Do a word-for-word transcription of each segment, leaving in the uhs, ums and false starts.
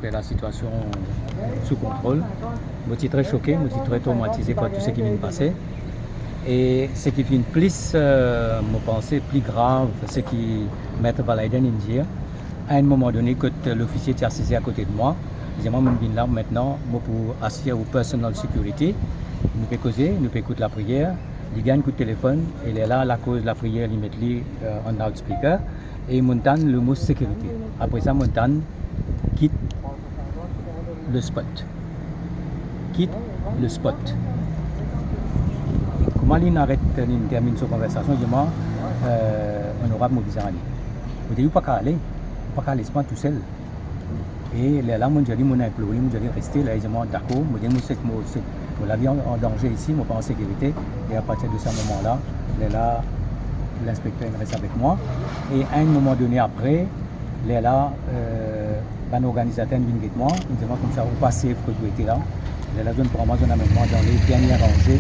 fer lasitiasion sou kontrol. Mo ti tre soke, mo ti tre tromatize par tou seki finn pase. E seki finn plis, eh, mo panse, pli grav, seki Maître Valaiden inn dir, a enn moman done, kot lofisie ti asize akote de mwa, li dir mwa, "Mo vinn la, aster mo pou asir ou personal security, nou pe koze, nou pe ekout lapriyer." Li gagn kout telefonn, e lerla, lakoz lapriyer, li met li, eh, an loudspeaker, e mo'nn tann lemo sekirite. Apre sa, mo'nn tann, "Quitte le spot. Quitte le spot." Kouma linn aret, linn terminn so konversasion, li dir mwa, "Eh, onorab, mo bizin ale." Mo dir li, "Ou pa kav ale, ou pa kav les mwa tousel." E lerla, mo'nn dir li, mo'nn inplor li, mo'nn dir li, "Reste." Li dir mwa, "Dakor." Mo dir, "Mo, se, mo, se, mo lavi an, an danze isi, mo pa an sekirite." E apartir de sa moman la, lerla, linspekter inn res avek mwa. E a enn moman done apre, lerla, eh, bann organizater inn vinn get mwa, inn dir mwa koumsa, "Ou pa safe kot ou ete la." Lerla, zot inn pran mwa, zot inn amenn mwa dan le dernie ranze,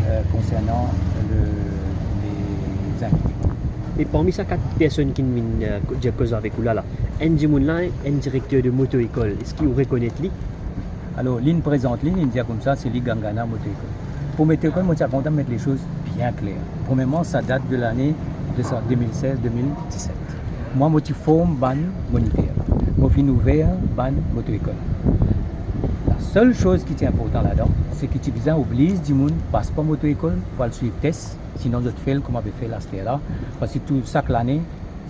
eh, konsernan le, lezanvite. E parmi sa kat personn ki vinn, eh, ko-, dir koze avek ou la, la, enn dimoun la, enn direkter de moto-ekol, eski ou rekonet li? Alor, linn prezant li, linn dir koumsa, se li Gangana Moto-Ekol. Pou moto-ekol, mo ti a kontan met lesoz bien kler. Premierman, sa dat de lane de sa, de mil sez, de mil diset. Mwa, mo ti form bann moniter. Mo finn ouver bann moto-ekol. Lasel soz ki ti inportan ladan, se ki ti bizin obliz dimoun pas par moto-ekol pou al swiv tes, sinon zot fel kouma pe fer aster la, parski tou, sak lane,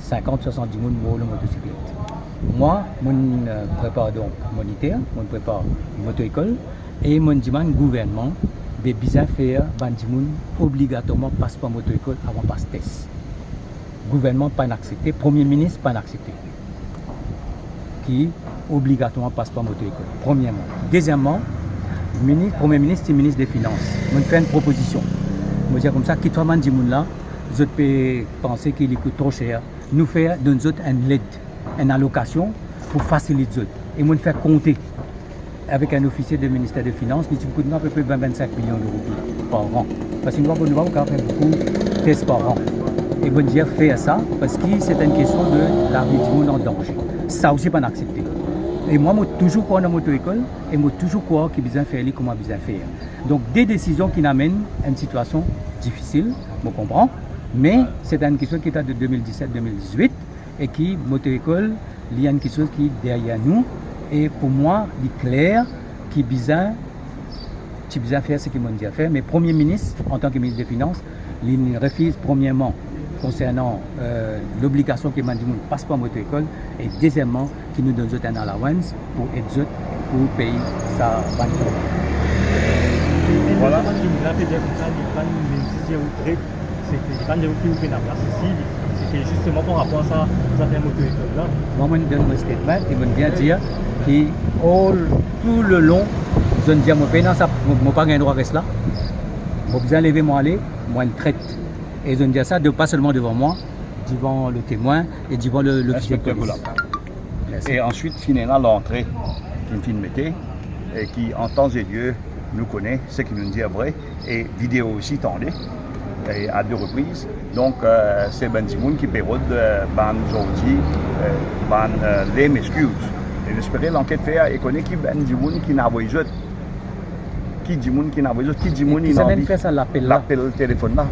sinkant, swasant dimoun mor lor motosiklet. Mwa, mo'nn, eh, prepar donk moniter, mo'nn prepar moto-ekol, e mo'nn dimann gouvernman be bizin fer bann dimoun obligatwarman pas par moto-ekol avan pas tes. Gouvernman pa'nn aksepte, Premie Minis pa'nn aksepte ki obligatwarman pas par moto-ekol, premierman. Dezieman, minis, Premie Minis ti minis de finans. Mo'nn fer enn propozision. Mo dir koumsa, kitfwa bann dimoun la, zot pe panse ki li kout tro ser, nou fer donn zot enn led, enn alokasion pou fasilit zot. E mo'nn fer konte avek enn ofisie de minister de finans, li ti pou kout nou apepre vin, vinn-sink milion lero par an. Parski nou, nou, nou kapav fer boukou tes par an. E mo'nn dir fer sa, parski se enn kestion de lavi dimoun an danze. Sa osi pa'nn aksepte. E mwa, mo touzour krwar dan moto-ekol, e mo touzour krwar ki bizin fer li kouma bizin fer. Donk, de desizion ki amenn enn sitiasion difisil, mo konpran, me se enn kestion ki dat de de mil diset, de mil dizwit, e ki moto-ekol, li enn kiksoz ki deryer nou, e pou mwa, li kler ki bizin, ti bizin fer seki mo'nn dir fer, me Premie Minis, antan ki minis de finans, li refiz, premierman, konsernan, eh, lobligasion ki bann dimoun pas par moto-ekol, e dezieman, ki nou donn zot enn allowance pou ed zot pou pey sa bann kou. Vwala. Bann dimoun la pe dir koumsa, li pa'nn mem dir ou tret, se ki li pa'nn dir ou ki ou pena plas isi, li, se ki zisteman par rapor a sa zafer moto-ekol la. Mwa, mo'nn donn mo statement, e mo'nn bien dir ki all, tou le lon, zot inn dir mo pena sa, mo, mo pa gagn drwa res la. Mo bizin leve, mo ale, mo enn tret. E zot inn dir sa, de, pa selman devan mwa, devan le temwin e devan le, lofisie de polis. Inspekter Goulab. Mersi. E answit, finn ena lantre ki finn mete, e ki, an tan e lie, nou kone seki nou'nn dir vre, e video osi, tande, e a de repriz. Donk, eh, se bann dimoun ki pe rod, eh, bann zordi, eh, bann, eh, lame excuse. E nou espere lanket fer e kone ki bann dimoun ki'nn avoy zot. Ki dimoun ki'nn avoy zot, ki dimoun inn anvi fer sa lapel la, lapel telefonn la.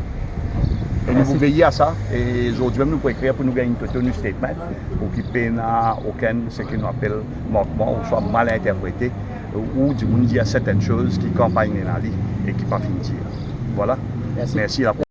E nou pou veye a sa, e zordi mem nou pou ekrir pou nou gagn enn total statement, pou ki pena okenn seki nou apel mankman ouswa mal interprete, ou dimoun dir sertenn soz ki kanpagn ena li e ki pa finn dir. Vwala. Mersi. Mersi, la